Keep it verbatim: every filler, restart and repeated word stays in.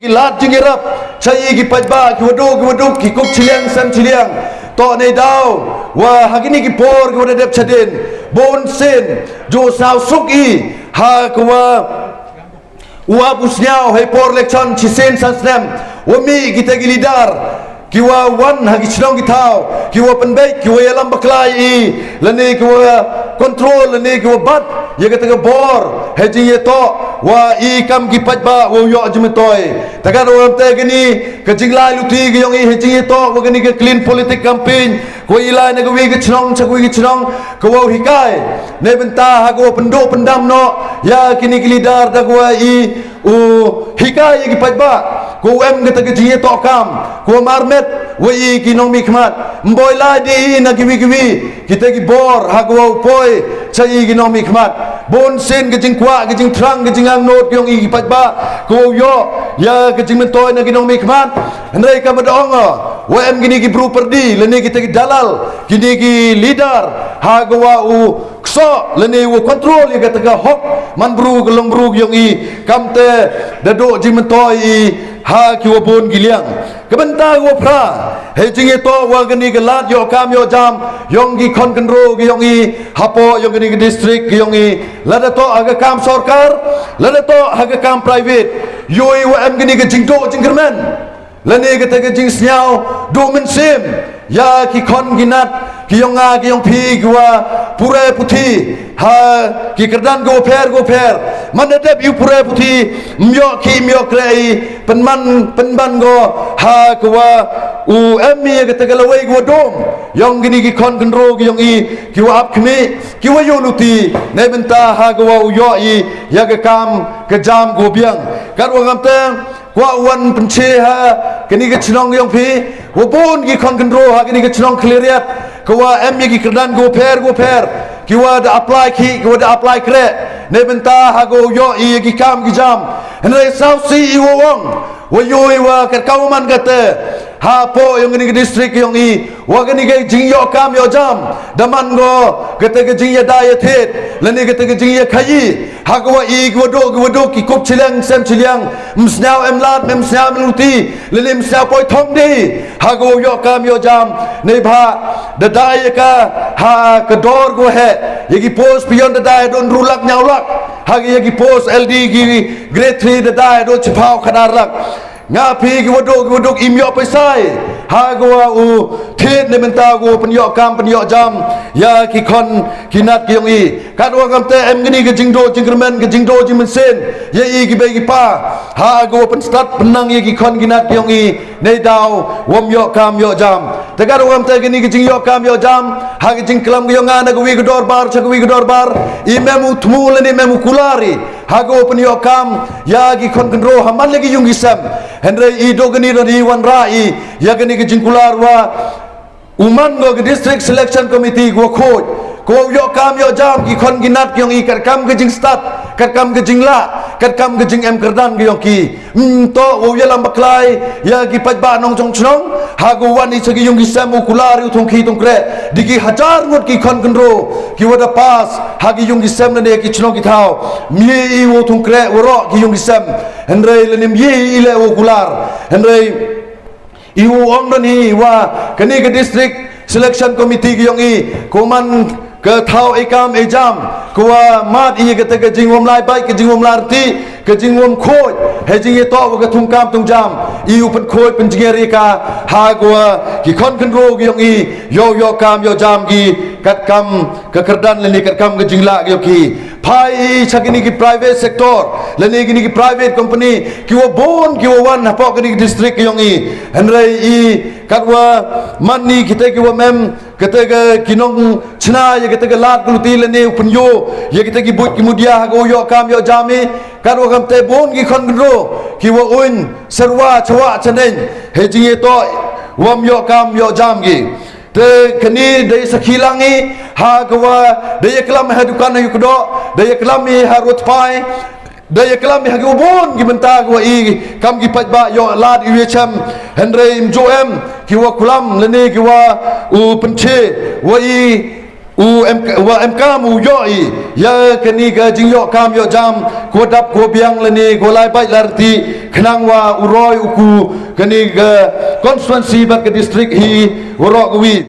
ki lad jingïarap sha i ki paidbah, ki wa duk ki wa duk, ki kup chiliang sem chiliang. To neidaw wa ha kini ki por ki wa da dep chadien, bun sien ju sngewsuk i ha ka wa u ap u sniaw hei por election chisien san snem, wa mih kita ki leader ki wa wan ha ki chnong ki thaw, ki wa pynbeit, ki wa yalam baklai i, lane ki wa control, lane ki wa bat ya kata ka bor hei jingïatoh wa i kam ki paidbah wa u yoh jingmyntoi. Takat wa te kani ka jinglai luti ka yong i hei jingïatoh wa kani ka clean politic campaign, ka wa i lai na ka wi ka chnong cha ka wi ka chnong, ka wa u hikai ne bynta ha ka wa pynduh pyndam noh ya kini ki leader da ka wa i u hikai ya ki paidbah, ka wa em kata ka jingïatoh kam, ka wa marmet wa i ki nongmihkhmat. Mboi lai de i na ki wi ki wi kita ki bor ha ka wa u poi cha i ki nongmihkhmat. Bun sien ka jingkwah, ka jingthrang, ka jingangnud ka yong i ki paidbah ka wa u yoh ya ka jingmyntoi na ki nongmihkhmat. Hynrei ka ma da ong wa em kini ki bru pyrdi lane kita ki dalal, kini ki leader ha ka wa u ksoh lane wa control ya kata ka hok man bru ka long bru ka yong i, kam te da duh jingmyntoi i ha ki wa bun ki liang. Ka bynta ka wa phra hei jingïatoh wa kani ka lad yoh kam yoh jam yong ki khon khynru ka yong i hapoh yong kani ka district ka yong i, lada toh ha ka kam sorkar, lada toh ha ka kam private, yoh i wa em kani ka jingduh jingkyrmen lane kata ka jingsniaw duh mynsiem ya ki khon ki nat ki yong nga ki yong phi ki wa pure puthi ha ki kyrdan ka wa pher ka wa pher. Man da dep i u pure puthi, myoh ki myoh krei, pynman pynban go ha ka wa u em i ya kata ka lawei ka wa dum yong kini ki khon khynru ki yong i, ki wa ap khmih, ki wa yoh luti ne bynta ha ka wa u yoh i ya ka kam ka jam ka wa biang. Kat wa ngam te kwah wan pynche ha kani ka chnong yong phi, wa bun ki khon khynru ha kani ka chnong Khliehriat ka wa em ya ki kyrdan ka wa pher ka wa pher, ki wa da apply ki, ki wa da apply kreh ne bynta ha ka wa u yoh i ya ki kam ki jam. Hynrei saw si i wa ong wa yoh i wa kat ka wa man kata hapoh yong kani ka district yong i, wa kani ka jingyoh kam yoh jam da man go kata ka jingïada ïathied lane kata ka jingïakhaii ha ka wa i ki wa duh ki wa duh, ki kup chiliang sem chiliang, msniaw em lad, msniaw em luti, lane msniaw poi thong de ha ka wa u yoh kam yoh jam. Neibhah da dai ya ka ha ka dor ka wa heh ya ki post peon da dai haduh hynru lak hynñiew lak, ha ki ya ki post L D ki grade three da dai haduh chiphaw khadar lak. Nga phi ki wa duh ki wa duh im yoh paisai ha ka wa u thied ne bynta ka wa pynyoh kam pynyoh jam ya ki khon ki nat ki yong i. Kat wa ngam te em kani ka jingduh jingkyrmen, ka jingduh jingmynsiem ya i ki bei ki pa ha ka wa pynstad pynnang ya ki khon ki nat ki yong i, neidaw wam yoh kam yoh jam. Te kat wa ngam te kani ka jingyoh kam yoh jam ha ka jingklam ka yong nga na ka wi ka dorbar cha ka wi ka dorbar, i mem u thmu lane mem u kular i ha ka wa pynyoh kam ya ki khon khynru ha man la ki yung ki sem. Hynrei i duh kani don i wanrah i ya kani ka jingkular wa u man go ka District Selection Committee ka wa khuid, ka wa u yoh kam yoh jam ki khon ki nat ki yong i kat kam ka jingstad, kat kam ka jinglah, kat kam ka jingem kyrdan ka yong ki. Ym toh wa u yalam baklai ya ki paidbah nongchong chnong ha ka wa wan i cha ki yung ki sem u kular i u thung khie thung kreh da ki hajar ngut ki khon khynru ki wa da pass ha ki yung ki sem lane ki chnong ki thaw. Mih i wa u thung kreh waroh ki yung ki sem, hynrei lane mih i leh wa u kular. Hynrei i wa u ong don hi wa kani ka District Selection Committee ka yong i ka wa man ka thaw ei kam ei jam, ka wa mad i kata ka jingwam lai bait, ka jingwam lai rti, ka jingwam khuid hei jingïatoh wa ka thung kam thung jam. I u pynkhuid pynjngiar i ka ha ka wa ki khon khynru ka yong i yoh yoh kam yoh jam ki kat kam ka kyrdan lane kat kam ka jinglah ka yong ki. Phai i cha kini ki private sector lane kini ki private company ki wa bun ki wa wan hapoh kini ki district ka yong i. Hynrei i kat wa man i kita ki wa mem kata ka ki nongchna ya kata ka lad ka luti lane u pynïoh ya kita ki buit ki mudia ha ka u yoh kam yoh jam i, kat wa kam te bun ki khon khynru ki wa uiñ serwa chwa chaneng hei jingïatoh wam yoh kam yoh jam ki. Te kani dei sakhi lang i ha ka wa dei ya klam ha dukan ha yu kdo, dei ya klam i ha rut pai, da ya klam ha ki wa bun ki bynta ki wa i kam ki paidbah yoh lad i wa chem. Hynrei ym ju em ki wa klam lane ki wa u pynche wa i u em, wa em kam u ïoh i ïa kane ka jingïoh kam ïoh jam ko dap ko biang lane ko lai bait lai rti, khnang wa u roi u ku kane ka constituency bad ka district hi waroh kawi.